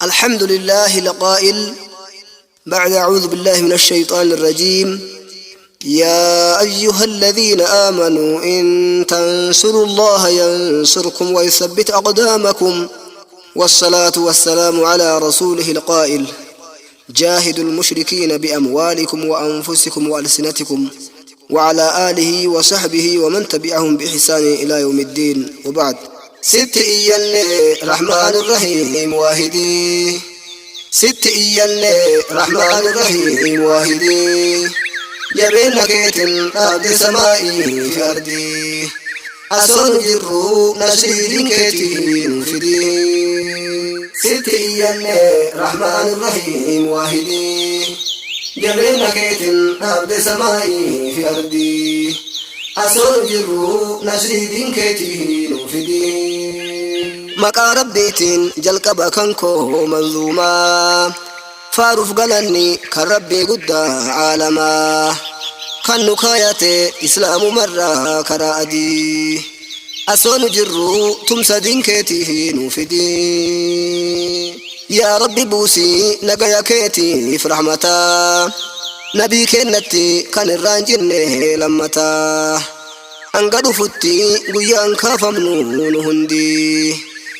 الحمد لله القائل بعد أعوذ بالله من الشيطان الرجيم: يا أيها الذين آمنوا إن تنصروا الله ينصركم ويثبت أقدامكم، والصلاة والسلام على رسوله القائل: جاهدوا المشركين بأموالكم وأنفسكم وألسنتكم، وعلى آله وصحبه ومن تبعهم بإحسان إلى يوم الدين، وبعد. Sitti iyyanne رحمن الرحيم واحدي، sitti iyyanne رحمن الرحيم واحدي، jabeenya keetiin dhaabde samaa'ii fi ardii, asoon jirru nasriin keetiin fidii. Sitti iyyanne رحمن الرحيم واحدي، jabeenya keetiin dhaabde samaa'ii fi ardii, asoon jirru nasriin keetiin fidii. Maqaa Rabbiitiin jalqaba kan koo manzuumaa, faaruuf galanni kan Rabbii guddaa caalamaa, kan nu kaayate islaamumarraa karaa adii, asoonu jirru tumsa diinkeetii nu fidii. Yaa Rabbi, buusii nagaya keetiif rahmataa nabii kennatti kan irraan jinne lammataa, hanga dhufutti guyyaan kaafamnu nu hundi,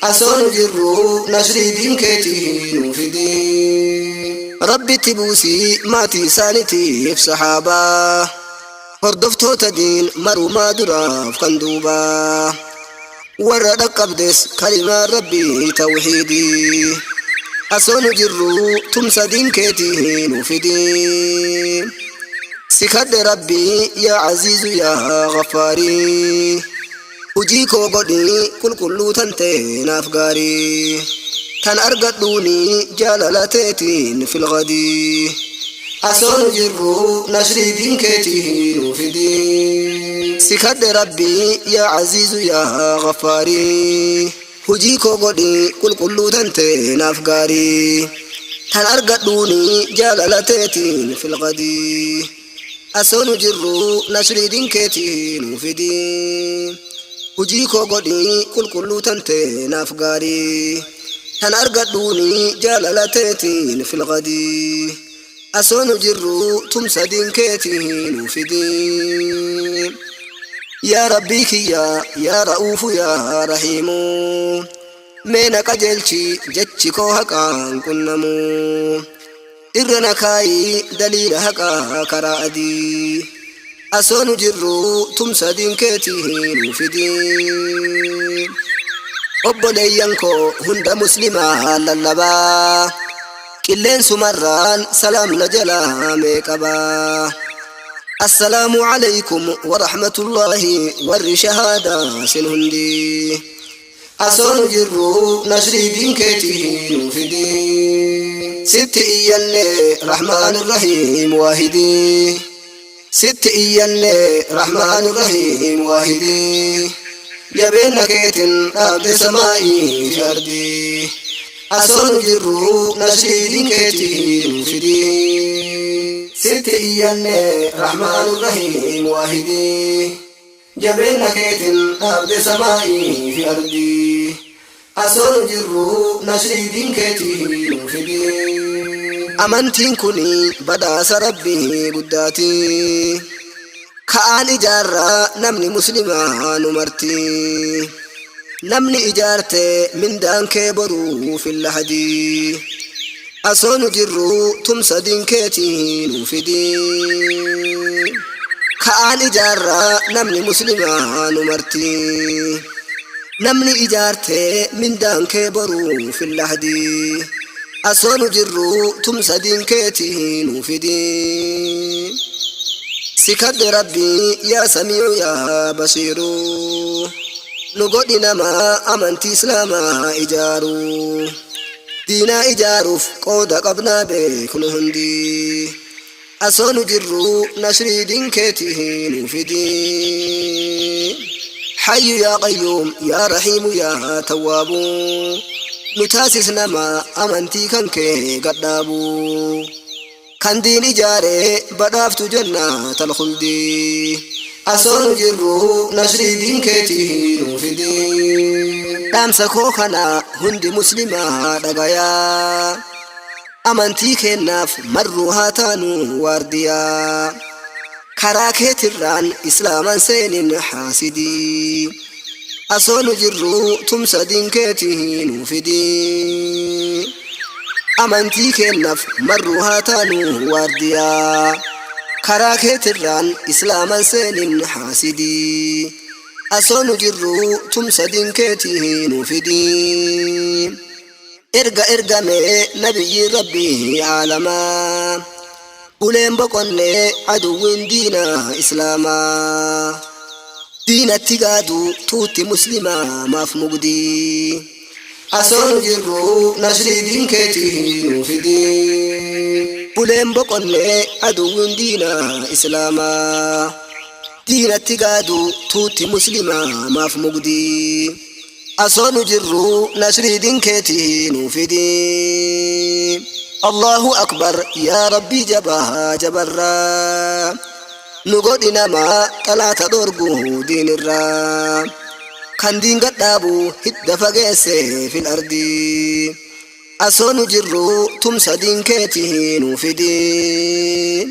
asoonu jirru nasrii diinkeetii nu fidii. Rabbitti buusii maatii isaaniitiif sahaabaa, hordoftoota diin marumaa duraaf kan duubaa, warra dhaqqabdes kalimaa Rabbii tawxiidii, asoonu jirru tumsa diinkeetii nu fidii. Si kadhe Rabbii yaa عزيز يا غفاري, hujii koo godhii qulqulluu tan ta'e naaf gaarii, tan argadhuuni jaalala teetiin في الغد, asoonu jirru nasrii diinkeetii nu fidii. Si kadhe Rabbii yaa عزيز يا غفاري, hujii koo godhii qulqulluu tan ta'e naaf gaarii, tan argadhuuni jaalala teetiin في الغد, asoonu jirru nasrii diinkeetii nu fidii. Hujii koo godhii qulqulluu tan ta'e naaf gaarii, tan argadhuuni jaalala teetiin في الغد, asoonu jirru tumsa diinkeetii nu fidii. Yaa Rabbii kiyya, yaa رؤوف يا رحيم, mee na qajeelchi, jechi koo haqaan qunnamu, irra na kaayii daliila haqaa karaa adii, asoonu jirru tumsa diinkeetii nu fidii. Obboleeyyan koo hunda muslimaa lallabaa, qilleensumarraan salaamna jalaa mee qabaa. السلام عليكم ورحمة الله, warri shahaadaa sin hundi, asoonu jirru nasrii diinkeetii nu fidii. Sitti iyyanne رحمن الرحيم واحدي, sitti iyyanne رحمن الرحيم واحدي, jabeenya keetiin dhaabde samaa'ii fi ardii, asoonu jirru nasrii diinkeetii nu fidii. Sitti iyyanne رحمن الرحيم واحدي, jabeenya keetiin dhaabde samaa'ii fi ardii, asoonu jirru nasrii diinkeetii nu fidii. Amantiin kun badhaasa Rabbii guddaati, ka'aan ijaarraa namni muslimaa nu marti. Namni ijaarte mindaan kee boruu في اللحد, asoonu jirru tumsa diinkeetii nu fidii. Ka'aan ijaarraa namni muslimaa nu marti. Namni ijaarte mindaan kee boruu في اللحد, asoonu jirru tumsa diinkeetii nu fidii. Si kadhe Rabbii yaa سميع يا بصير, nu godhi nama amantii islaamaa ijaaru. Diinaa ijaaruuf qooda qabnaa beeknu hundi, asoonu jirru nasrii diinkeetii nu fidii. حي يا قيوم يا رحيم يا تواب, nu taasis nama amantii kan kee gadhaabu, kan diin ijaare badhaaftu جنة الخلد. Asoo nu jirru nasrii diin keetii nuu fidi. Dhaamsa koo kana hundi muslimaa dhagayaa. Amantii keennaaf marruu haa taanu waardiyaa. Karaa keetirraan islaaman seenin haasidii. Asoo nu jirru tumsa diin keetii nuu fidi. Amantii keennaaf marruu haa taanu waardiyaa. Karaa keetirraan islaaman seenin haasidii. Asoo nu jirru tumsa diin keetii nuu fidi. Erga ergamee nabiyyi rabbii aalamaa. Uleen boqonnee aduwwiin diina islaamaa. Diinatti gaadu tuutti muslimaa maaf mugdii. Asoo nu jirru nasrii diin keetii nuu fidi. Uleen boqonnee aduwwiin diina islaamaa. Diinatti gaadu tuutti muslimaa maaf mugdii. Asoo nu jirru nasrii diin keetii nuu fidi. Allahu akbar yaa rabbii jabaa jabarraa. Nu godhi namaa xalaata dhorgu diinirraa. Kan diin gadhaabu hidda fageesse fil ardii. Asoo nu jirru tumsa diin keetii nuu fidi.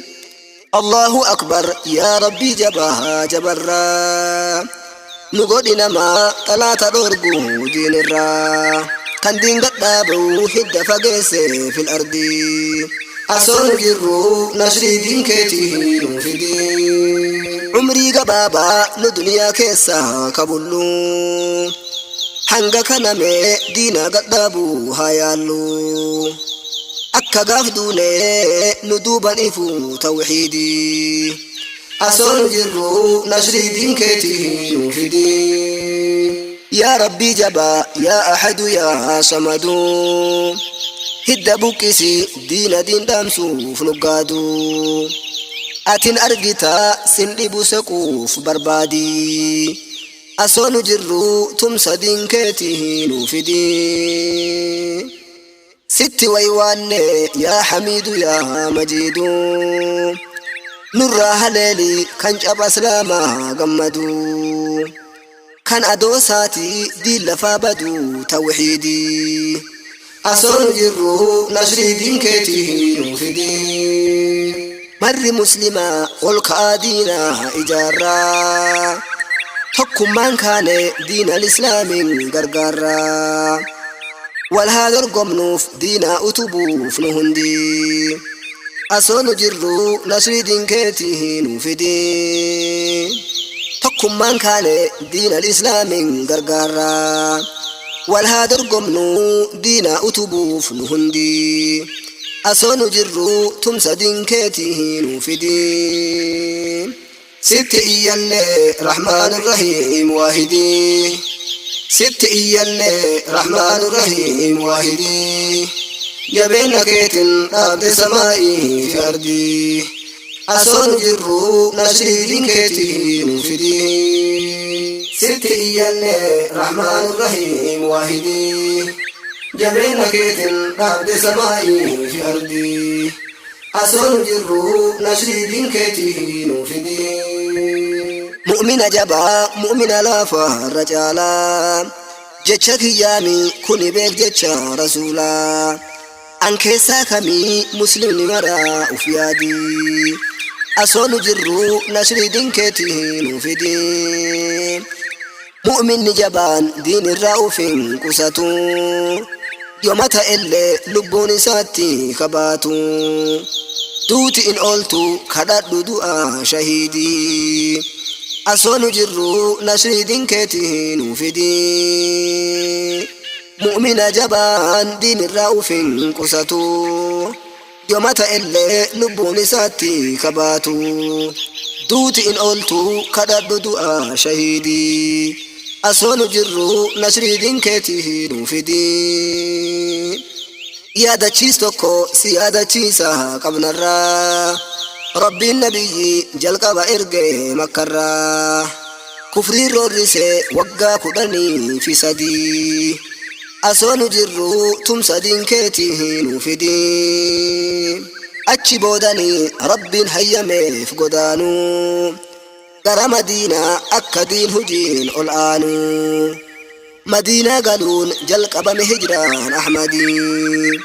Allahu akbar yaa rabbii jabaa jabarraa. Nu godhi namaa xalaata dhorgu diinirraa. Kan diin gadhaabu hidda fageesse fil ardii. Asoo nu jirru nasrii diin keetii nuu fidi. Umrii gabaabaa nu duniyaa keessa kabullu. Hanga kanamee diina gadhaabu haa yaallu. Akka gaaf duunee nu duuban ifu tawxiidii. Asoo nu jirru nasrii diin keetii nuu fidi. Yaa rabbii jabaa yaa ahadu yaa samadu. Hidda buqqisi diina diin dhaamsuuf nu gaadu. Atin argitaa sin dhibu sequuf barbaadi. Asoo nu jirru tumsa diin keetii nuu fidi. Sitti waywaanne yaa hamiidu yaa majiidu. Nurraa haleeli kan caba islaamaa gammadu. Kan adoosaati diin lafaa badu tawxiidii. Asoo nu jirru nasrii diin keetii nuu fidi. Marri muslimaa ol ka'aa diinaa ijaarraa. Tokkummaan kaane diinal islaamiin gargaarraa. Wal haa dorgomnuuf diinaa utubuuf nu hundi. Asoo nu jirru nasrii diin keetii nuu fidi. Tokkummaan kaane diinal islaamiin gargaarraa. Wal haa dorgomnu diinaa utubuuf nu hundi. Asoo nu jirru tumsa diin keetii nuu fidi. Sitti iyyanne rahmaan rahiim waahidii. Sitti iyyanne rahmaan rahiim waahidii. Jabeenya keetiin dhaabde samaa'ii fi ardii. Asoo nu jirru nasrii diin keetii nuu fidi. Sitti iyyanne rahmaan rahiim waahidii. Jabeenya keetiin dhaabde samaa'ii fi ardii. Asoo nu jirru nasrii diin keetii nuu fidi. Mu'mina jabaa mu'mina laafaa irra caalaa. Jecha kiyyaami kuni beek jecha rasuulaa. An keessaa kamii muslimni maraa uf yaadi. Asoo nu jirru nasrii diin keetii nuu fidi. Mu'minni jabaan diin irraa uf hin qusatu. Yooma ta'ellee lubbuun isaatti kabaatu. Duuti in ooltu kadhadhu du'aa shahiidii. Asoo nu jirru nasrii diin keetii nuu fidi. Mu'mina jabaan diin irraa uf hin qusatu. Yooma ta'ellee lubbuun isaatti kabaatu. Duuti in ooltu kadhadhu du'aa shahiidii. Asoo nu jirru nasrii diin keetii nuu fidi. Yaadachiis tokko si yaadachiisa qabnarraa. Rabbiin nabiyyi jalqaba erge makkarraa. Kufriin roorrise waggaa 13. Asoo nu jirru tumsa diin keetii nuu fidi. Achi boodanii rabbiin hayyameef godaanuu. Gara Madiinaa akka diin hujiin ol aanu. Madiinaa galuun jalqabame hijraan Ahmadii.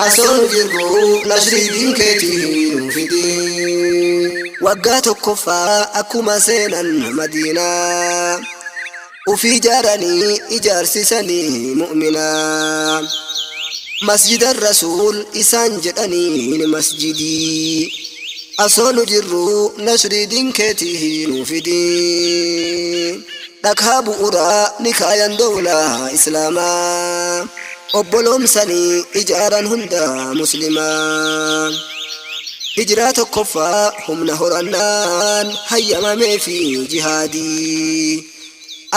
Asoonu jirru nashrii diin keetii nu fidii. Waggaa tokkoffaa akkuma seenan Madiinaa. Ufii ijaaranii ijaarsisanii mu'minaa. Masjida Rasuul isaan jedhaniin masjidii. Asoonu jirru nashrii diin keetii nu fidii. Dhakaa bu'uuraa ni kaayan dowlaa Islaamaa. Obboloomsanii ijaaran hunda Muslimaa. Hijiraa tokkoffaa humna horannaan hayyamamee fi jihaadii.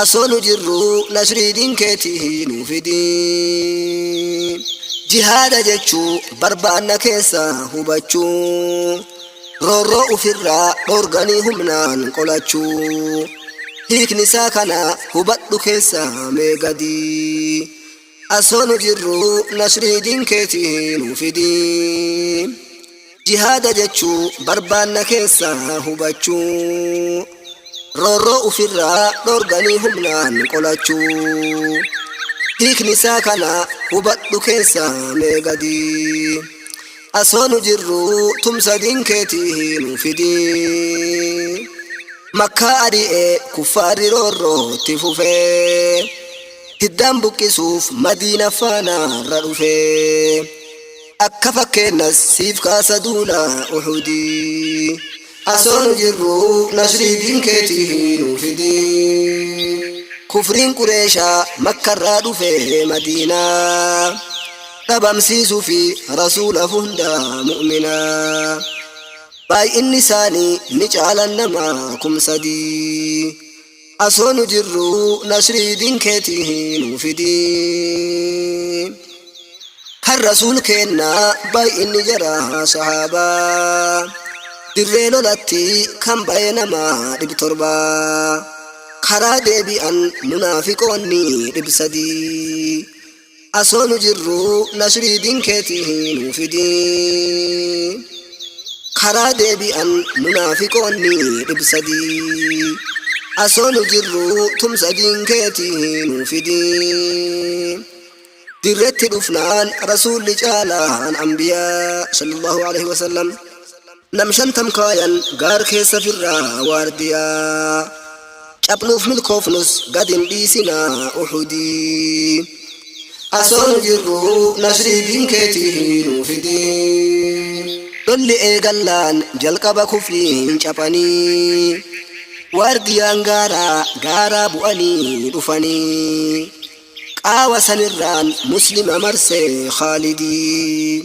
Asoonu jirru nashrii diin keetii nu fidii. Jihaada jechuu barbaanna keessa hubachuu. Roorroo ufirraa dhorganii humnaan qolachuu. Hiikni isaa kana hubadhu keessa mee gadii. Asoonu jirru nashrii diin keetii nu fidii. Jihaada jechuu barbaanna keessa hubachuu. Roorroo ufirraa dhorganii humnaan qolachuu. Hiikni isaa kana hubadhu keessa mee gadii. Asoonu jirru tumsa diin keetii nu fidii. Makkaa ari'ee kuffaarri roorrootti fufee. Hiddaan buqqisuuf Madiina faanaarra dhufee. Akka fakkeennas siif kaasa duula Uhudii. Asoonu jirru nashrii diin keetii nu fidii. Kufriin Qureeshaa Makkarraa dhufee Madiinaa. Dhabamsiisuu fi rasuula hunda mu'minaa. Baay'inni isaanii ni caalan nama 3000. Asoonu jirru nashrii diin keetii nu fidii. Kan rasuul kennaa baay'inni jara sahaabaa. Dirree lolatti kan ba'e nama 700. Karaa deebi'an munaafiqoonni 300. Asoonu jirru nashrii diin keetii nu fidii. Karaa deebi'an munaafiqoonni 300. Asoonu jirru tumsa diin keetii nu fidii. Dirretti dhufnaan rasuulli caalaan anbiyaa sallallahu alaihi wasallam. Nam 50 kaayan gaar keessa firraa waardiyaa. Cabnuuf milkoofnus gad hin dhiisinaa Uhudii. Asoonu jirru nashrii diin keetii nu fidii. Lolli eegallaan jalqaba kufriin caphanii. Waardiyaan gaaraa gaaraa bu'anii dhufanii. Qaawa sanirraan muslima marsee Khaalidii.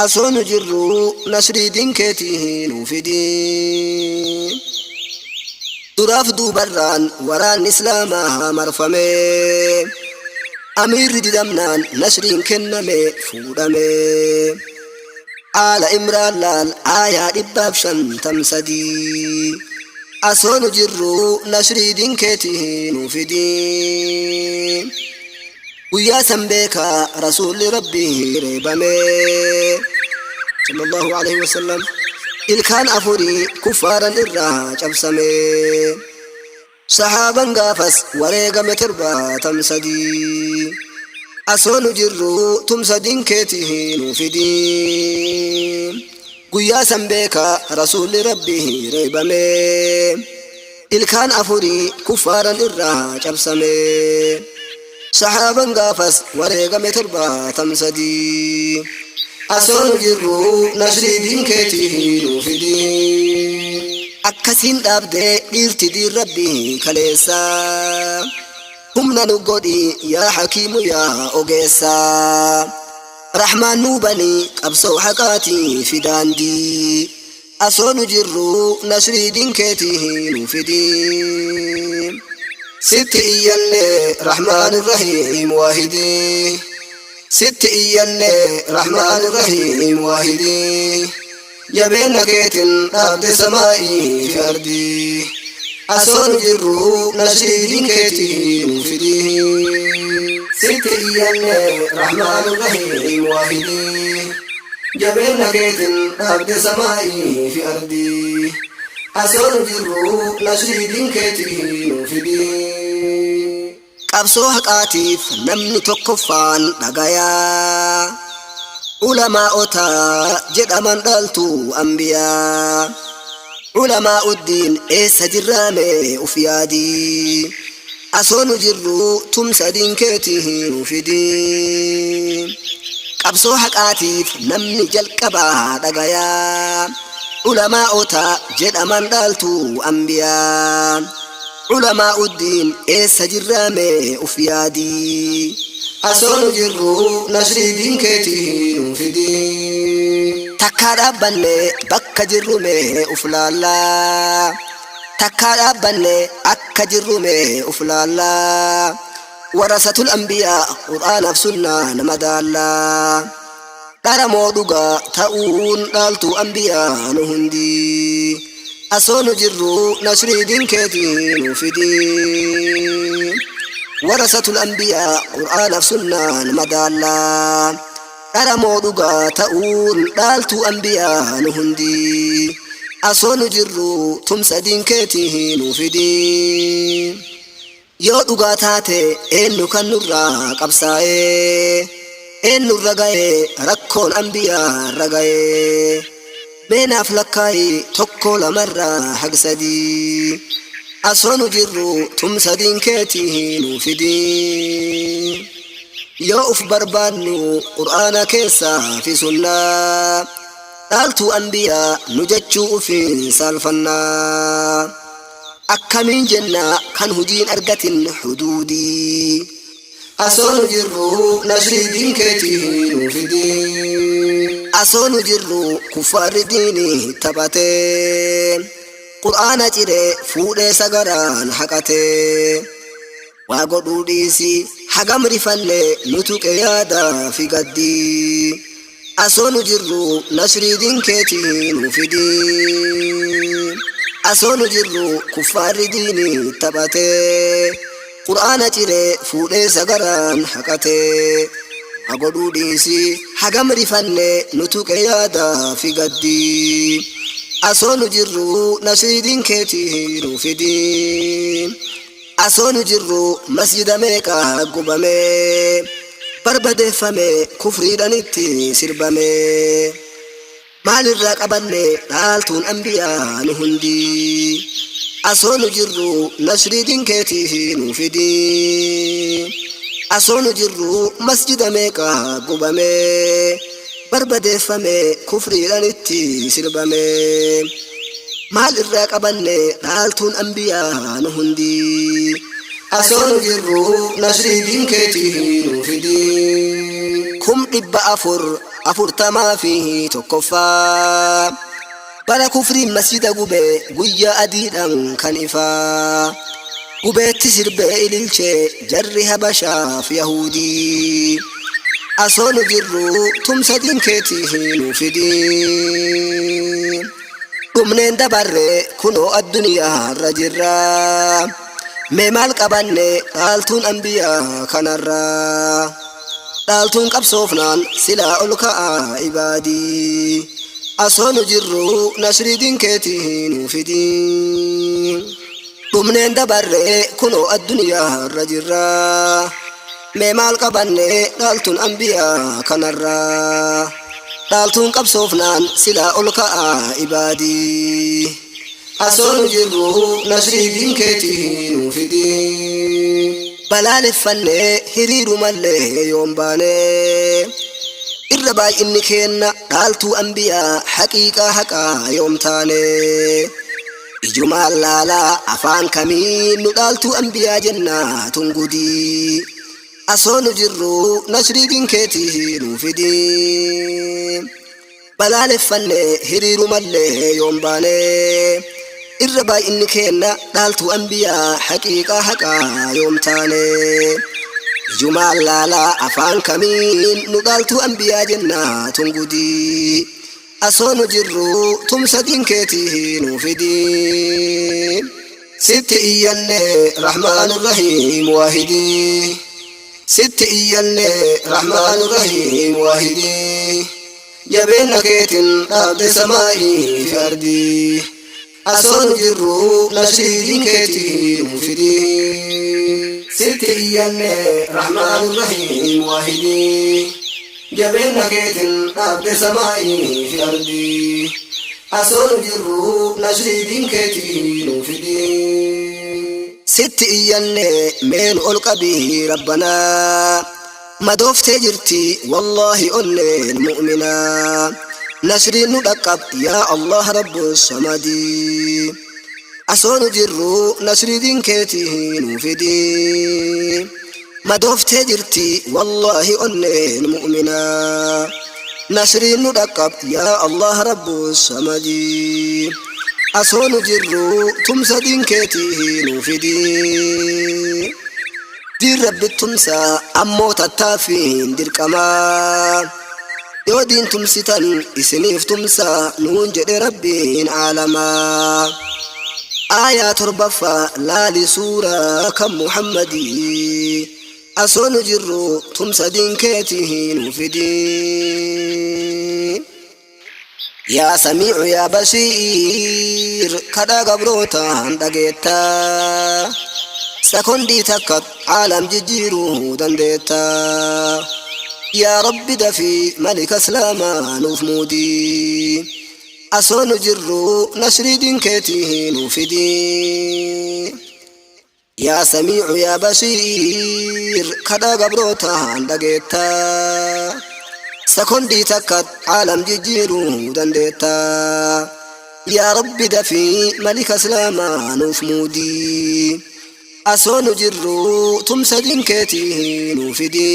Asoonu jirru nashrii diin keetii nu fidii. Duraaf duubarraan waraanni Islaamaa marfame. Amiirri didamnaan nashriin kenname fuudhame. Aala Imraan laal aayaa 153. Asoonu jirru nashrii diin keetii nu fidii. Guyyaa san beekaa rasuulli rabbii reebame. Sallallahu alaihi wasallam. Ilkaan afurii kuffaaran irraa cabsame. Sahaaban gaafas wareegame 73. Asoonu jirru tumsa diin keetii nu fidii. Guyyaa san beekaa rasuulli rabbii reebame. Ilkaan afurii kuffaaran irraa cabsame. Sahaaban gaafas wareegame 73. Asoonu jirru nashrii diin keetii nu fidii. Akkasiin dhaabdee dhiirti diin rabbii kaleessaa. Humna nu godhi yaa hakiimu yaa ogeessaa. Rahmaan nuu bani qabsoo haqaatii fi daandii. Asoonu jirru nashrii diin keetii nu fidii. Sitti iyyanne Rahmaan Rahiim waahidii. Sitti iyyanne Rahmaan Rahiim waahidii. Jabeenya keetiin dhaabde samaa'ii fi ardii. Asoonu jirru nashrii diin keetii nu fidii. Sitti iyyanne Rahmaan Rahiim waahidii. Jabeenya keetiin dhaabde samaa'ii fi ardii. Asoo nu jirru nasrii diin keetii nu fidi. Qabsoo haqaatiif namni tokkoffaan dhagayaa. Ulamaa'ota jedhaman dhaaltu ambiyaa. Ulamaa'uddiin eessa jirraame uf yaadii. Asoo nu jirru tumsa diin keetii nu fidi. Qabsoo haqaatiif namni jalqabaa dhagayaa. Ulamaa'ota jedhaman dhaaltu ambiyaa. Ulamaa'uddiin eessa jirraame uf yaadii. Asoo nu jirru nasrii diin keetii nu fidi. Takkaa dhaabbanne bakka jirrume uf laallaa. Takkaa dhaabbanne akka jirrume uf laallaa. Warasatul anbiyaa Qur'aanaaf sunnaa nama daallaa. Dharamoo dhugaa ta'uun dhaaltu anbiyaa nu hundi. Asoo nu jirru nasrii diin keetii nu fidi. Warasatul anbiyaa Qur'aanaaf sunnaa nama daallaa. Dharamoo dhugaa ta'uun dhaaltu anbiyaa nu hundi. Asoo nu jirru tumsa diin keetii nu fidi. Yoo dhugaa taate eenyu kan nurraa qabsaa'ee? Eenyurra ga'ee rakkoon anbiyaa irra ga'ee? Meenaaf lakkaayi tokko lamarraa hag sadii. Asoo nu jirru tumsa diin keetii nu fidi. Yoo uf barbaannu Qur'aana keessaa fi sunnaa. Dhaaltuu anbiyaa nu jechuu ufiin saalfannaa. Akkamiin jenna kan hujiin argatin huduudii. Asoo nu jirru nasrii diin keetii nu fidi. Asoo nu jirru kuffaarri diinii taphatee. Qur'aana ciree fuudhee sagaraan haqatee. Waa godhuu dhiisi hagam rifanne nu tuqe yaada fi gaddii. Asoo nu jirru nasrii diin keetii nu fidi. Asoo nu jirru kuffaarri diinii taphatee. Qur'aana ciree fuudhee sagaraan haqatee. Waa godhuu dhiisi hagam rifanne nu tuqe yaada fi gaddii. Asoo nu jirru nasrii diin keetii nu fidi. Asoo nu jirru masjida meeqa gubame. Barbadeeffame kufriidhaan itti sirbame. Maalirraa qabanne dhaaltuun anbiyaa nu hundi. Asoo nu jirru nasrii diin keetii nu fidi. Asoo nu jirru masjida meeqa gubame. Barbadeeffame kufriidhaan itti sirbame. Maal irraa qabanne dhaaltuun anbiyaa nu hundi. Asoo nu jirru nasrii diin keetii nu fidi. 441ffaa. Bara kufriin masjida gubee guyyaa adiidhaan kan ifaa. Gubeetti sirbee ililchee jarri Habashaaf Yahudii. Asoo nu jirru tumsa diin keetii nu fidi. Dhumneen dabarre kunoo addunyaarra jirra. Mee maal qabanne dhaaltuun anbiyaa kanarraa. Dhaaltuun qabsoofnaan silaa ol ka'aa ibaadii. Asoo nu jirru nasrii diin keetii nu fidi. Dhumneen dabarre kunoo addunyaarra jirra. Mee maal qabanne dhaaltuun anbiyaa kanarraa. Dhaaltuun qabsoofnaan silaa ol ka'aa ibaadii. Asoo nu jirru nasrii diin keetii nu fidi. Balaaleffanne hiriiru mallee yoon baane. Irra baay'inni keenna dhaaltuu anbiyaa haqiiqaa haqaa yoom taane. Ijumaan laalaa afaan kamiin nu dhaaltuu anbiyaa jenna tungudii. Asoo nu jirru nasrii diin keetii nu fidi. Balaaleffanne hiriiru mallee yoon baane. Irra baay'inni keenna dhaaltuu anbiyaa haqiiqaa haqaa yoom taane. Ijumaan laalaa afaan kamiin nu dhaaltuu anbiyaa jenna tungudii. Asoo nu jirru tumsa diin keetii nu fidi. Sitti iyyanne Rahmaan Rahiim waahidii. Sitti iyyanne Rahmaan Rahiim waahidii. Jabeenya keetiin dhaabde samaa'ii fi ardii. Asoo nu jirru nasrii diin keetii nuu fidi. Sitti iyyanne Rahmaan Rahiim waahidii. Jabeenna keetin dhaabde samaa'ii fi ardii. Asoo nu jirru nasrii diin keetii nuu fidi. Sitti iyyanne, mee nu ol qabi Rabbanaa. Madooftee jirti wallaahi onneen mu'minaa. Nasriin nu dhaqqab yaa Allah Rabbu samadii. Asoo nu jirru nasrii diin keetii nuu fidi. Madooftee jirti wallaahi onneen mu'minaa. Nasriin nu dhaqqab yaa Allah Rabbu samadii. Asoo nu jirru tumsa diin keetii nuu fidi. Diin Rabbi tumsa, ammoo tattaaffiin dirqama. Yoo diin tumsitan isiniif tumsa nuun jedhe Rabbiin aalamaa. Aayaa 7ffaa laali suuraa kan Muhammadii. Asoo nu jirru tumsa diin keetii nuu fidi. Yaa Samiicu yaa Basiir, kadhaa gabrootaan dhageetta. Sakondii takka aalam jijjiiruu dandeetta. Yaa Rabbi, dafii malika islaamaa nuuf muudi. Asoo nu jirru nasrii diin keetii nuu fidi. Yaa Samiicu yaa Basiir, kadhaa gabrootaan dhageetta. Sakondii takka aalam jijjiiruu dandeetta. Yaa Rabbi, dafii malika islaamaa nuuf muudi. Asoo nu jirru tumsa diin keetii nuu fidi.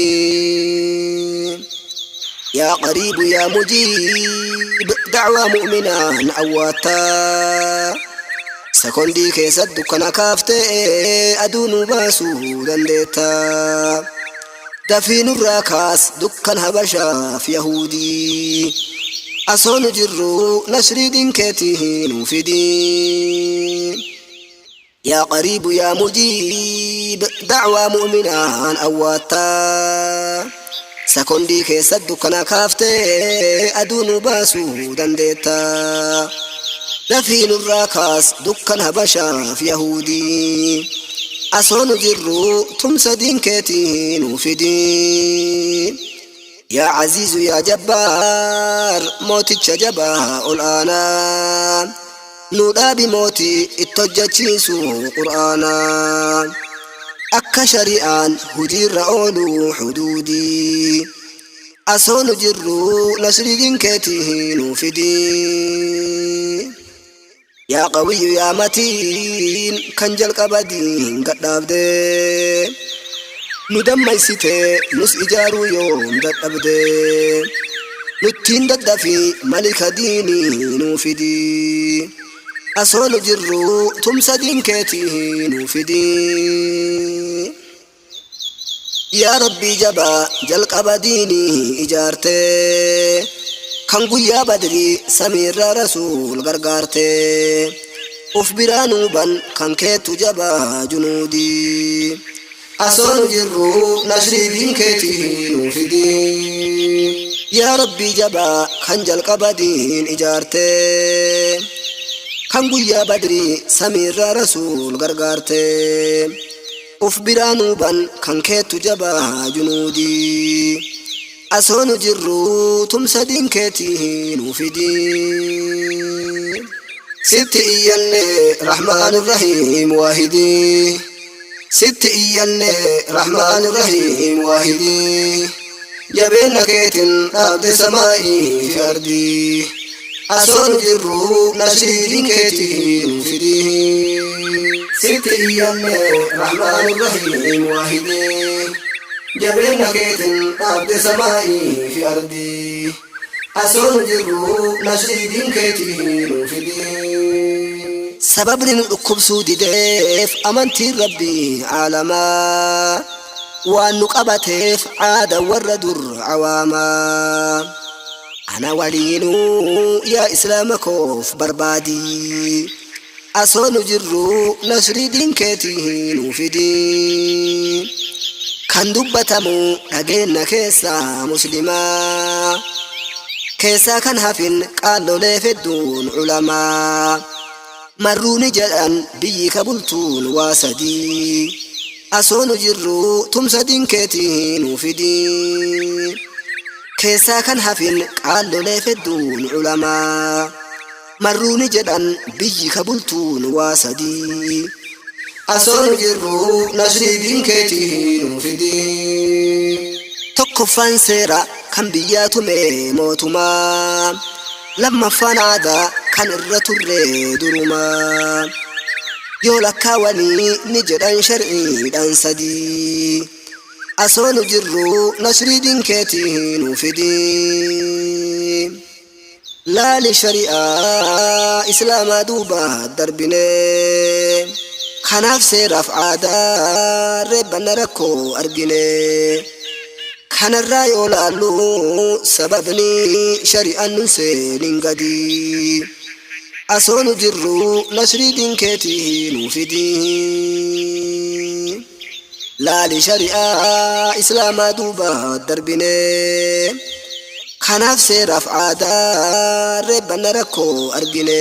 Yaa Qariibu yaa Mujiib, da'waa mu'minaan awwaattaa. Sekondii keessatti dukkana kaaftee aduu nu baasuu dandeetta. Dafii nurraa kaas dukkan Habashaaf Yahuudii. Asoo nu jirru nasrii diin keetii nuu fidi. Yaa Qariibu yaa Mujiib, da'waa mu'minaan awwaattaa. Sekondii keessatti dukkana kaaftee aduu nu baasuu dandeetta. Dafii nurraa kaas dukkan Habashaaf Yahuudii. Asoo nu jirru tumsa diin keetii nuu fidi. Yaa Aziizu yaa Jabbaar, mooticha jabaa ol aanaa. Nu dhaabi mootii itti hojjechiisu Qur'aanaa. Akka shari'aan hujiirra oolu huduudii. Asoo nu jirru nasrii diin keetii nuu fidi. Yaa Qawiyyu yaa Matiin, kan jalqaba diin gadhaabde. Nu dammaysite, nus ijaaruu yoom dadhabde. Nuttiin daddafi malika diinii nuu fidi. Asoo nu jirru tumsa diin keetii nuu fidi. Yaa Rabbii jabaa jalqaba diinii ijaarte. Kan guyyaa Badrii samiirraa Rasuul gargaarte. Uf biraa nuuban kan keettu jabaa junuudii. Asoo nu jirru nasrii diin keetii nuu fidi. Yaa Rabbii jabaa kan jalqaba diin ijaarte. Kan guyyaa Badrii samiirraa Rasuul gargaarte. Uf biraa nuuban kan keettu jabaa junuudii. Asoo nu jirru tumsa diin keetii nuu fidi. Sitti iyyanne Rahmaan Rahiim waahidii. Sitti iyyanne Rahmaan Rahiim waahidii. Jabeenna keetin dhaabde samaa'ii fi ardii. Asoo nu jirru nasrii diin keetii nuu fidi. Sitti iyyanne Rahmaan Rahiim waahidii. Jabeenna keetin dhaabde samaa'ii fi ardii. Asoo nu jirru nasrii diin keetii nuu fidi. Sababni nu dhukkubsuu dideef amantiin Rabbii aalamaa. Waan nu qabateef aada warra dur awaamaa. Ana waliinuu yaa islaama koof barbaadi. Asoo nu jirru nasrii diin keetii nuu fidi. Kan dubbatamu dhageenna keessaa muslimaa. Keessaa kan hafin qaallolee fedduun ulamaa. Marruu ni jedhan biyyi ka bultuun waa sadii. Asoo nu jirru tumsa diinkeetii nuu fidii. Keessaa kan hafin qaallolee fedduun ulamaa. Marruu ni jedhan biyyi ka bultuun waa sadii. Asoo nu jirru nasrii diinkeetii nuu fidii. Tokkoffaan seera kan biyyaa tume mootumaa. Lammaffaan aadaa kan irra turre durumaa. Yoo lakkaawanii ni jedhan shar'iidhaan sadii. Asoo nu jirru nasrii diinkeetii nuu fidii. Laali shari'aa islaamaa duuba darbine. Kanaaf seeraaf aadaa reebbanna rakkoo argine. Kanarraa yoo laallu sababni shari'aan nun seenin gadi. Asoo nu jirru nasrii diinkeetii nuu fidii. Laali shari'aa islaamaa duuba darbine. Kanaaf seeraaf aadaa reebbanna rakkoo argine.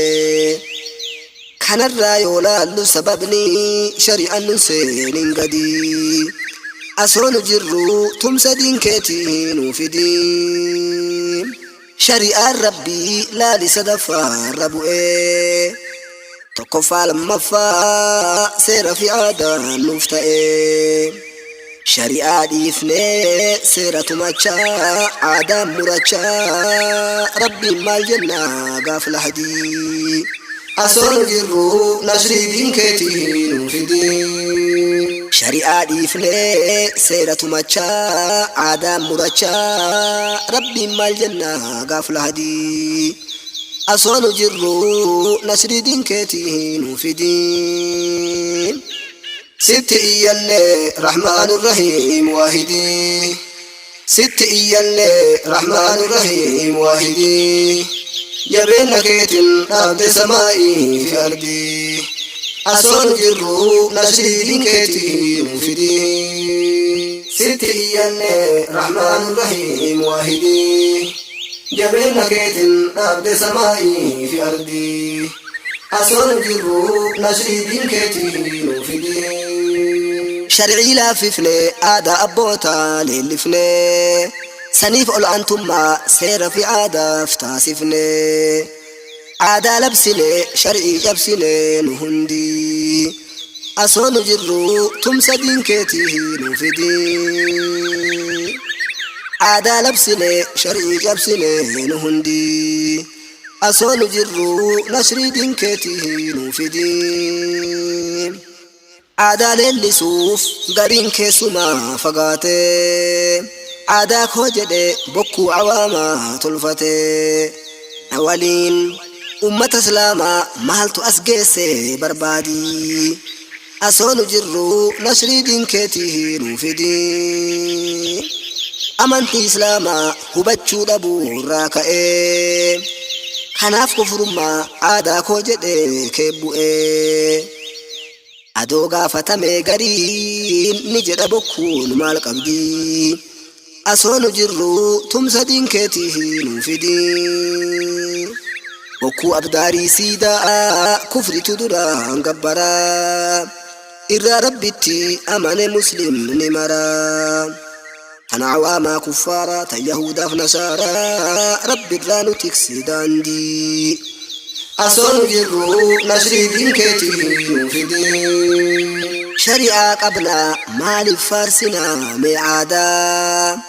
Kanarraa yoo laallu sababni shari'aan nun seenin gadi. Asoo nu jirru tumsa diinkeetii nuu fidii. Shari'aan rabbii laali sadaffaarra bu'ee. Tokkoffaa lammaffaa seera fi aadaan nuuf ta'ee. Shari'aa dhiifnee seera tumachaa aadaan murachaa rabbiin maal jennaa gaaf lahdii. Asoo nu jirru nasrii diinkeetii nuu fidii. Shari'aa dhiifnee seera tumachaa aadaan murachaa rabbiin maal jennaa gaaf lahdii. Asoo nu jirru nasrii diinkeetii nuu fidii. Sitti iyyanne Rahmaan Rahiim waahidii. Sitti iyyanne Rahmaan Rahiim waahidii. Jabeenya keetiin dhaabde samaa'ii fi ardii. Asoo nu jirru nasrii diinkeetii nuu fidii. Sitti iyyanne Rahmaan Rahiim waahidii. Jabeenya keetiin dhaabde samaa'ii fi ardii. Asoo nu jirru nasrii diinkeetii nuu fidii. Shar'ii laaffifne aadaa abbootaa leellifne. Saniif ol aantummaa seera fi aadaaf taasifne. Aadaa labsine shar'ii cabsine nu hundi. Asoo nu jirru tumsa diinkeetii nuu fidii. Aadaa labsine shar'ii cabsine nu hundi. Asoo nu jirru nasrii diinkeetii nuu fidii. Aadaa leellisuuf gariin keessumaa fagaate. Aadaa koo jedhe bokkuu awaamaa tolfate. Na waliin ummata islaamaa maaltu as geesse barbaadi. Asoo nu jirru nasrii diinkeetii nuu fidii. Amantii islaamaa hubachuu dhabuu irraa ka'ee. Kanaaf kufurummaa aadaa koo jedhe keebbu'ee. Adoo gaafatame gariin ni jedha bokkuun maal qabdi. Asoo nu jirru tumsa diinkeetii nuu fidii. Bokkuu abdaarii siidaa kufritu duraan gabbaraa. Irraa rabbitti amane muslimni maraa. Tan awaamaa kuffaaraa tan yahudaaf nasaaraa rabbirraa nu tiksi daandii. Asoo nu jirru nasrii diinkeetii nuu fidii. Shari'aa qabnaa maaliif faarsinaa mee aadaa.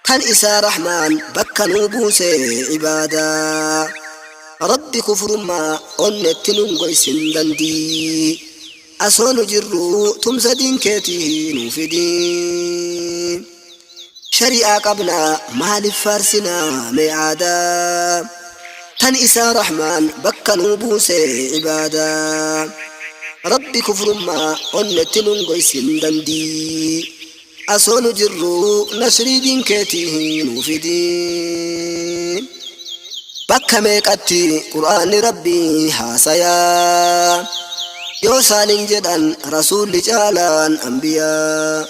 Tan isaa rahmaan bakka nuu buuse ibaadaa. Rabbi kufrummaa onnetti nun goysin dandii. Asoo nu jirru tumsa diinkeetii nuu fidii. Shari'aa qabnaa maaliif faarsinaa mee aadaa. Tan isaa rahmaan bakka nuu buuse ibaadaa. Rabbi kufrummaa onnetti nun goysin dandii. Asoo nu jirru nasrii diinkeetii nuu fidii. Bakka meeqatti qur'aanni rabbii haasayaa. Yoo isaanin jedhan rasuulli caalaan anbiyaa.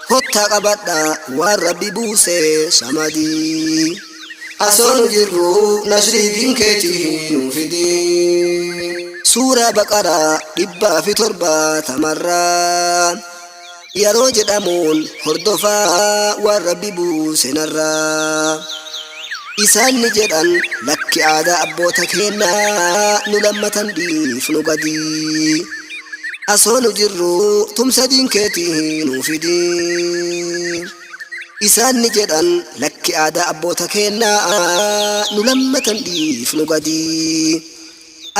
Kottaa qabadhaa waan rabbi buuse samadii. Asoo nu jirru nasrii diinkeetii nuu fidii. Suuraa Baqaraa 170rraa yeroo jedhamuun hordofaa waan Rabbi buuse narraa. Isaan ni jedhan lakki aadaa abboota keennaa nu lammatan dhiifnu gadii. Asoo nu jirru tumsa diin keetii nuu fidii. Isaan ni jedhan lakki aadaa abboota keennaa nu lammatan dhiifnu gadii.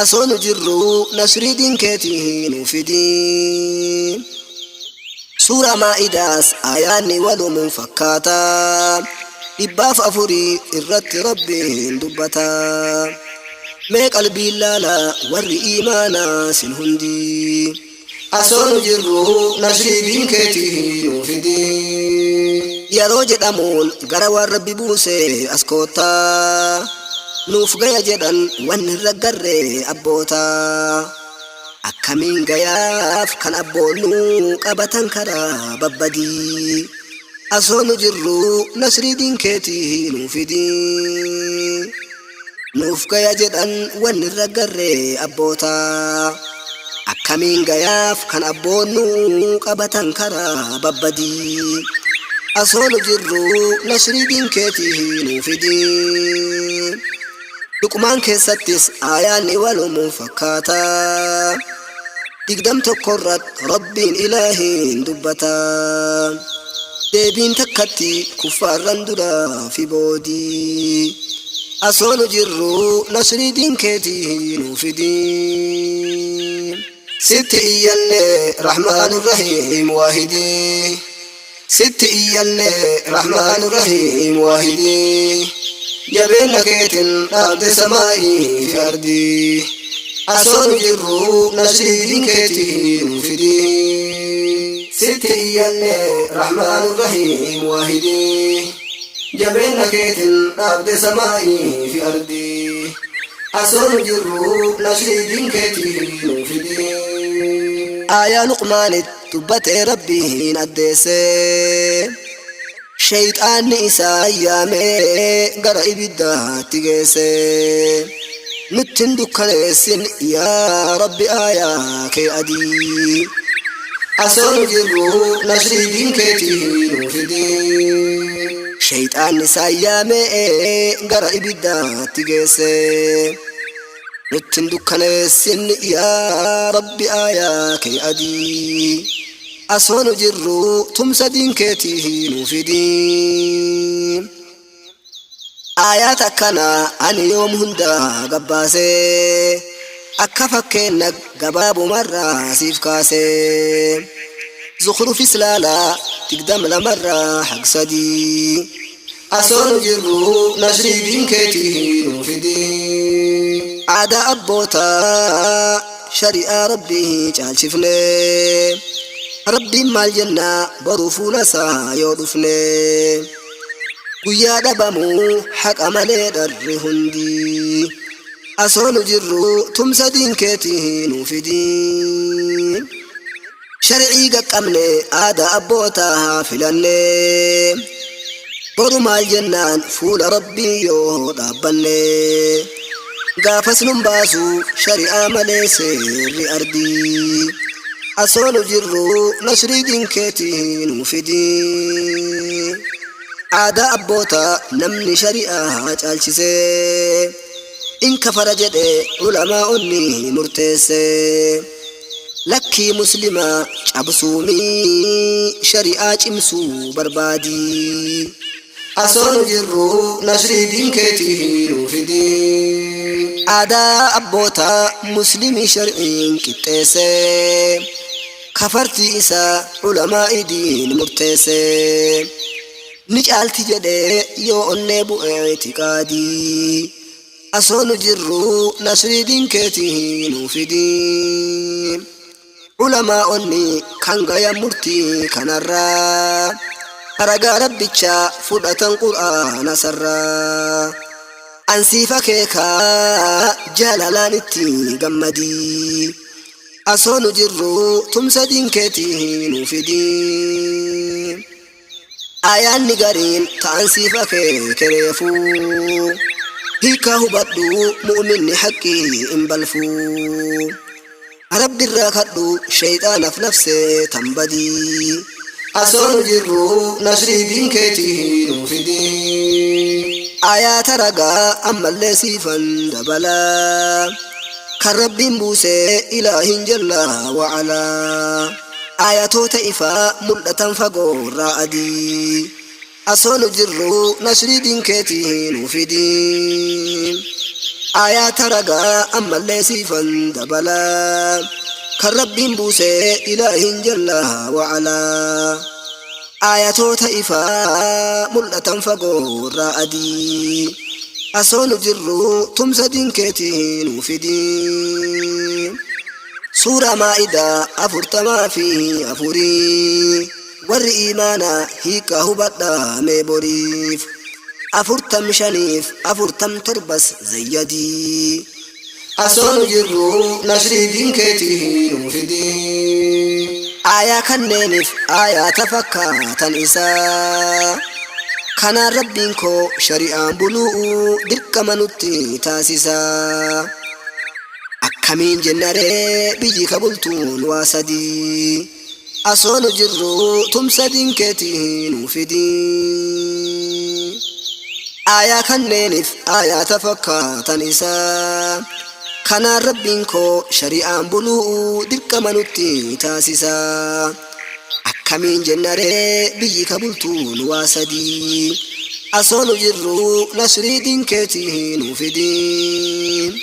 Asoo nu jirru nasrii diin keetii nuu fidii. Suuraa Maa'idaas aayaanni walumun fakkaata. 104 irratti Rabbiin dubbata. Mee qalbiin laalaa warri iimaanaa sin hundi. Asoo nu jirru nasrii diin keetii nuu fidi. Yeroo jedhamuun gara waan Rabbi buuse as koottaa. Nuuf gaya jedhan wanni hin raggarre abboota. Akkamiin gayaaf kan abboonnuu qabatan karaa babbadii. Asoo nu jirru nasrii diin keetii nuu fidii. Nuuf gaya jedhan wanni hin raggarre abboota. Akkamiin gayaaf kan abboonnuu qabatan karaa babbadii. Asoo nu jirru nasrii diin keetii nuu fidii. Luqmaan keessattis aayaanni walumu fakkaata. 21 irrat Rabbiin ilaahiin dubbata. Deebiin takkatti kuffaarran duraa fi boodii. Asoo nu jirru nasrii diin keetii nuu fidii. Sitti iyyanne Rahmaanu Rahiim waahidii. Sitti iyyanne Rahmaanu Rahiim waahidii. Jabeenna keetin dhaabde samaa'ii fi ardii. Asoo nu jirru nasrii diin keetii nuu fidii. Sitti iyyanne Rahmaanu Rahiim waahidii. Jabeenna keetin dhaabde samaa'ii fi ardii. Asoo nu jirru nasrii diin keetii nuu fidii. Aayaa Luqmaanit dubbatee Rabbiin addeesse. Sheyxaanni isaa yaamee gara ibiddaatti geesse. Nutti hin dukkaneessin yaa Rabbi aayaa kee adii. Asoo nu jirru nasrii diin keetii nuu fidii. Sheyxaanni isaa yaamee gara ibiddaatti geesse. Nutti hin dukkaneessin yaa Rabbi aayaa kee adii. Asoo nu jirru tumsa diin keetii nuu fidii. Aayaata akkanaa ani yoom hunda gabbaasee akka fakkeenna gabaabumarraa siif kaasee. Zukhrufis laalaa 22rraa hag 3. Asoo nu jirru nasrii diin keetii nuu fidii. Aadaa abbootaa shari'aa Rabbii caalchifne. Rabbiin maal jennaa boru fuula isaa yoo dhufne. Guyyaa dhabamu haqa malee dharri hundi. Asoo nu jirru tumsa diin keetii nuu fidii. Shar'ii qaqqabne aadaa abbootaa filanne. Boru maal jennaan fuula Rabbii yoo dhaabbanne. Gaafas nun baasu shari'aa malee seerri ardii. Asoo nu jirru nasrii diin keetii nuu fidii. Aadaa abbootaa namni shari'aa caalchisee. In kafara jedhe ulamaa'onni murteesse. Lakkii muslima cabsuumii shari'aa cimsuu barbaadii. Asoo nu jirru nasrii diin keetii nuu fidii. Aadaa abbootaa muslimii shar'iin qixxeesse. Kafartii isaa ulamaa'i diin murteesse. Ni caalti jedhee yoo onnee bu'e itiqaadii. Asoo nu jirru nasrii diin keetii nuu fidii. Ulamaa'onni kan gayan murtii kanarraa ragaa Rabbichaa fudhatan Qur'aana sarraa. An siif akeekaa jaalalaan itti gammadii. Asoo nu jirru tumsa diin keetii nuu fidii. Aayaanni gariin ta'an siif akeeke reefuu. Hiika. Hiikaa hubadhu mu'minni haqqii hin balfu. Rabbirraa kadhu shayxaanaaf nafsee tan badii. Asoonu jirru nasrii diin keetii nuu fidii. Ayaata ragaa ammallee siifan dabalaa. Kan Rabbiin buusee ilaahin jalla wa'alaa. Ayatoota ifaa mul'atan fagoorraa adii. Asoonu jirru nasrii diin keetii nuu fidii. Ayaata ragaa ammallee siifan dabalaa. Kan Rabbiin buusee ilaahin jalla wa'alaa. Ayatoota ifaa mul'atan fagoorraa adii. Asoonu jirru tumsa diin keetii nuu fidii. Suuraa Maa'idaa 44. Warri iimaanaa hiikaa hubadhaa mee boriif. Afurtam shaniif afurtam torbas zayyadii. Asoonu jirru nasrii diin keetii nuu fidii. Aayaa kanneeniif aayaata fakkaatan isaa. Kanaan Rabbiin koo shari'aan buluu dirqama nutti taasisaa. Akkamiin jennaree biyyi ka bultuun waa sadii. Asoonu jirru tumsa diin keetii nuu fidii. Aayaa kanneeniif aayaata fakkaatan isaa. Kanaan Rabbiin koo shari'aan buluu dirqama nutti taasisaa. Akkamiin jennaree biyyi ka bultuun waa sadii. Asoonu jirru nasrii diin keetii nuu fidii.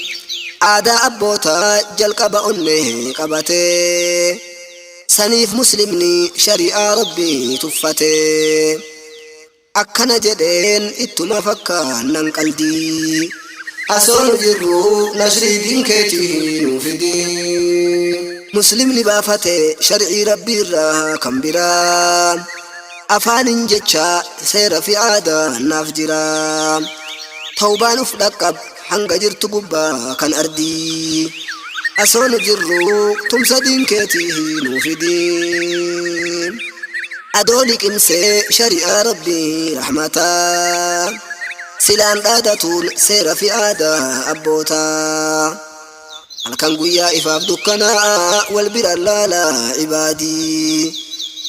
Aadaa abbootaa jalqaba onnee qabatee. Saniif muslimni shari'aa Rabbii tuffatee. Akkana jedheen ittuma fakkaannan qaldii. Asoonu jirru nasrii diin keetii nuu fidii. Muslimni baafate shar'ii Rabbiirraa kan biraa. Afaanin jecha seera fi aadaa naaf jira. Tawbaan uf dhaqqab hanga jirtu gubbaa kan ardii. Asoonu jirru tumsa diin keetii nuu fidii. Adoo liqimsee shari'aa Rabbii rahmataa. Silaan dhaadatuun seera fi aadaa abbootaa. Halkan guyyaa ifaaf dukkanaa wal bira laalaa ibaadii.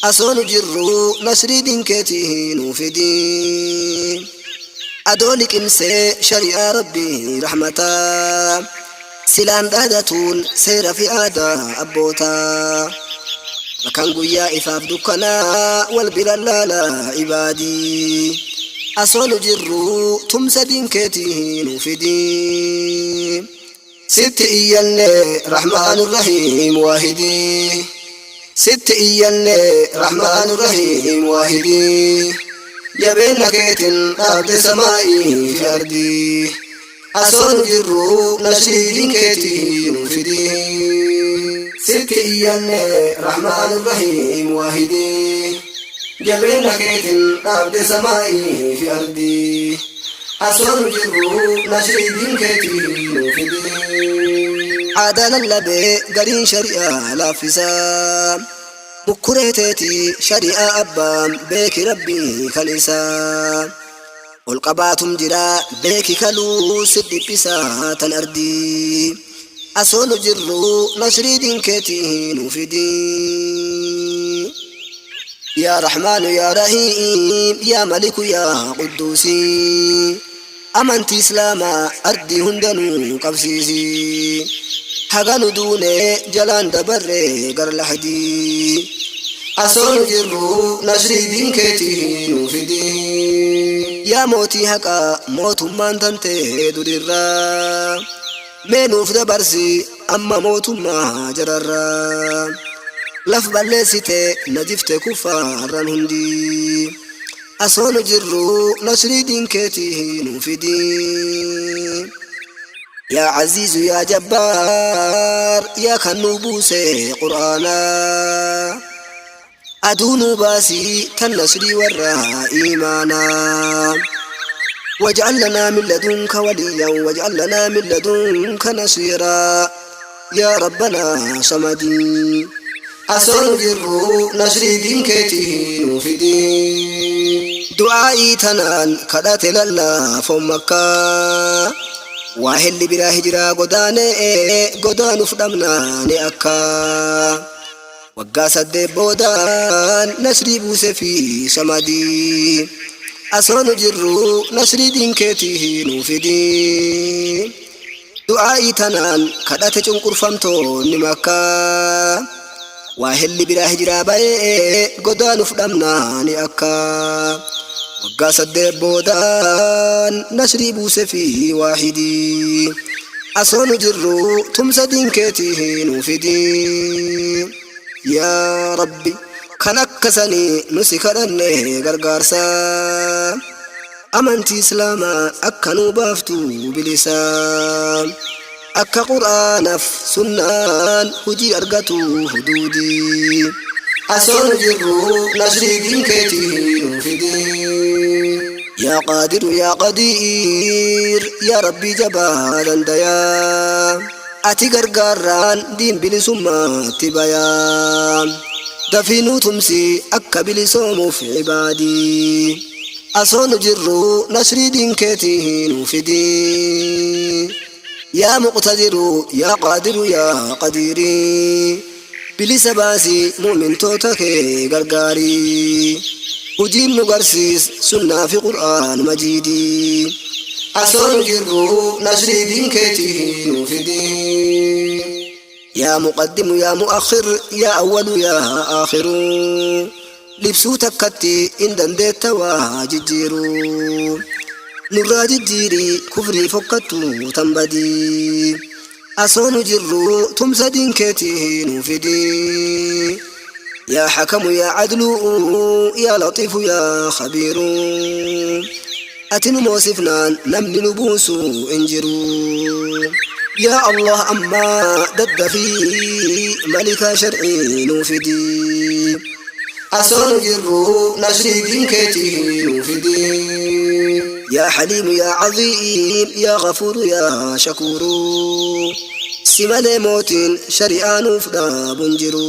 Asoonu jirru nasrii diin keetii nuu fidii. Adoo liqimsee shari'aa Rabbii rahmataa. Silaan dhaadatuun seera fi aadaa abbootaa. Halkan guyyaa ifaaf dukkanaa wal bira laalaa ibaadii. Asoonu jirru tumsa diin keetii nuu fidii. Sitti iyyanne Rahmaan Rahiim waahidii. Sitti iyyanne Rahmaan Rahiim waahidii. Jabeenya keetiin dhaabde samaa'ii fi ardii. Asoonu jirru nasrii diin keetii nuu fidii. Sitti iyyanne Rahmaan Rahiim waahidii. Jabeenya keetiin dhaabde samaa'ii fi ardii. Asoonu jirru nasrii diin keetii nuu fidii. Aadaa lallabee gariin shari'aa laaffisaa. Mukkuree teetii shari'aa abbaan beeki Rabbii kan isaa. Ol qabaatum jira beeki kaluu si dhiphisaa tan ardii. Asoonu jirru nasrii diin keetii nuu fidii. Yaa Rahmaanu yaa Rahiim yaa Maliku yaa Qudduusii. Amantii Islaamaa ardii hundanuu qabsiisi. Haga nu duune jalaan dabarre gar lahdii. Asoonu jirru nasrii diin keetii nuu fidii. Yaa mootii haqaa mootummaan tantee durirraa. Mee nuuf dabarsi amma mootummaa jararraa. Laf balleessite najifte kuffaarran hundi. Asoonu jirru nasrii diin keetii nuu fidii. Yaa Aziizu yaa Jabbaar yaa kan nuu buuse Qur'aanaa. Aduu nuu baasii tan nasrii warra iimaanaa. واجعل لنا من لدنك وليا واجعل لنا من لدنك نصيرا يا ربنا صمدي. Asoonu jirru nasrii diin keetii nuu fidii. Du'aa'ii tanaan kadhate lallaafoon Makkaa. Waa helli biraa hijiraa godaanee godaanuuf dhabnaani akka. Waggaa 8 boodaan nasrii buuse fi samadii. Asoo nu jirru nasrii diin keetii nuu fidi. Du'aa'ii tanaan kadhate cunqurfamtoonni Makkaa. Waa helli biraa hijiraa bayee godaanuuf dhabnaani akka. Waggaa 8 boodaan nasrii buuse fi waahidii. Asoo nu jirru tumsa diin keetii nuu fidi. Yaa Rabbi kan akka sanii nu si kadhanne gargaarsa. Amantii Islaamaa akka nuu baaftu bilisa. Akka Qur'aanaf sunnaan hujii argatu huduudi. Asoo nu jirru nasrii diin keetii nuu fidi. Yaa Qaadiru yaa Qadiir yaa Rabbii jabaa dandayaa. Ati gargaarraan diin bilisummaatti bayaa. Dafii nuu tumsi akka bilisoomuuf ibaadii. Asoo nu jirru nasrii diin keetii nuu fidi. Yaa muqtadiru yaa qaadiru yaa qadiiri. Bilisa baasi mu'mintoota kee gargaari. Hujiin nu garsiis sunnaa fi qur'aan majiidi. Asoo nu jirru nasrii diin keetii nuu fidi. Yaa muqaddimu yaa mu'akhir yaa awwalu yaa aakhiru. Libsuu takkatti hin dandeetta waa jijjiiru. Nurraa jijjiiri kufrii fokkattu tan badii. Asoo nu jirru tumsa diin keetii nuu fidi. Yaa hakamu yaa adlu yaa laxiifu yaa khabiiru. Ati nu moosifnaan namni nu buusu hin jiru. Yaa Allah ammaa daddafii malikaa shar'ii nuu fidi. Asoo nu jirru nasrii diin keetii nuu fidi. Yaa Haliimu yaa Aziim yaa Ghafuuru yaa Shakuuru. Si malee mootiin shari'aa nuuf dhaabu hin jiru.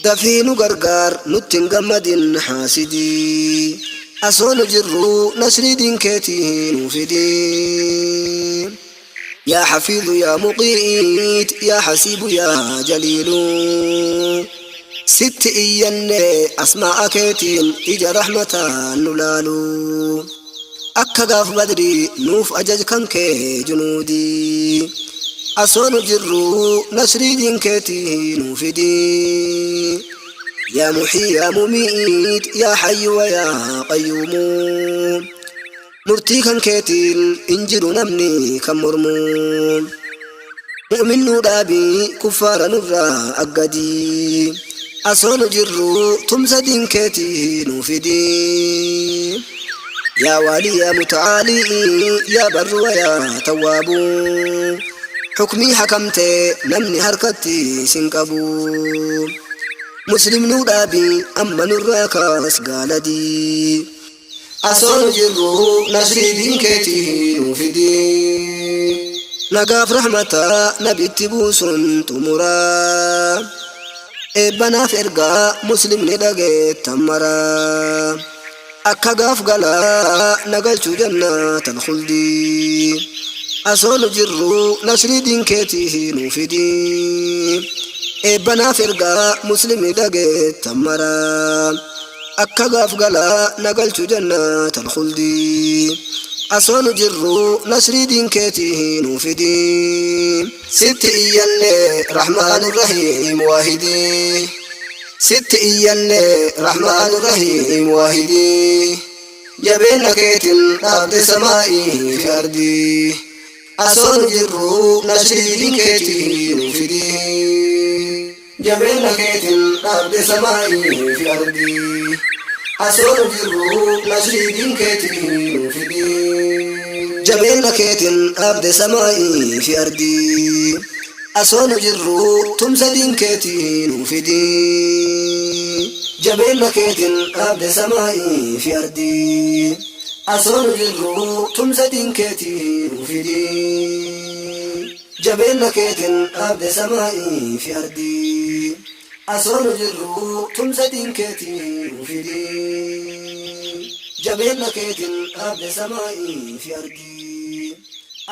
Dafii nu gargaar nutti hin gammadin haasidii. Asoo nu jirru nasrii diin keetii nuu fidi. Yaa Hafiizu yaa Muqiit yaa Hasiibu yaa Jaliilu. Sitti iyyanne asmaa'a keetiin ija rahmataan nu laalu. Akka gaaf badrii nuuf ajaj kan kee junuudii. Asoo nu jirru nasrii diin keetii nuu fidi. Yaa muhii yaa mumiit yaa hayyu wa yaa qayyuumu. Murtii kan keetiin hin jiru namni kan mormu. Mu'min nuu dhaabi kuffaara nurraa aggadii. Asoo nu jirru tumsa diin keetii nuu fidi. Yaa waalii yaa muta'aalii yaa barru wa yaa tawwaabu. Hukmii hakamte namni harkatti sin qabu. Muslim nuu dhaabi amma nurraa kaas gaaladii. Asoo nu jirru nasrii diin keetii nuu fidi. Nagaaf rahmata nabitti buusun xumura. Eebba naaf ergaa muslimni dhageettan mara. Akka gaaf galaa na galchuu jannaatal khuldii. Asoo nu jirru nasrii diin keetii nuu fidi. Eebba naaf ergaa muslimni dhageettan mara. Akka gaaf galaa na galchu jannaatal khuldii. Asoo nu jirru nasrii diin keetii nuu fidi. Sitti iyyanne rahmaanu rahiim waahidii. Sitti iyyanne rahmaanu rahiim waahidii. Jabeenna keetin dhaabde samaa'ii fi ardii. Asoo nu jirru nasrii diin keetii nuu fidi. Jabeenna keetin dhaabde samaa'ii fi ardii. Asoo nu jirru nasrii diin keetii nuu fidi. Jabeenna keetin dhaabde samaa'ii fi ardii. Asoo nu jirru tumsa diin keetii nuu fidi. Jabeenna keetin dhaabde samaa'ii fi ardii. Asoo nu jirru tumsa diin keetii nuu fidi. Jabeenna keetin dhaabde samaa'ii fi ardii. Asoo nu jirru tumsa diin keetii nuu fidi. Jabeenna keetin dhaabde samaa'ii fi ardii.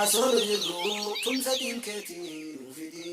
Asoo nu jirru tumsa diinkeetii nu fidi.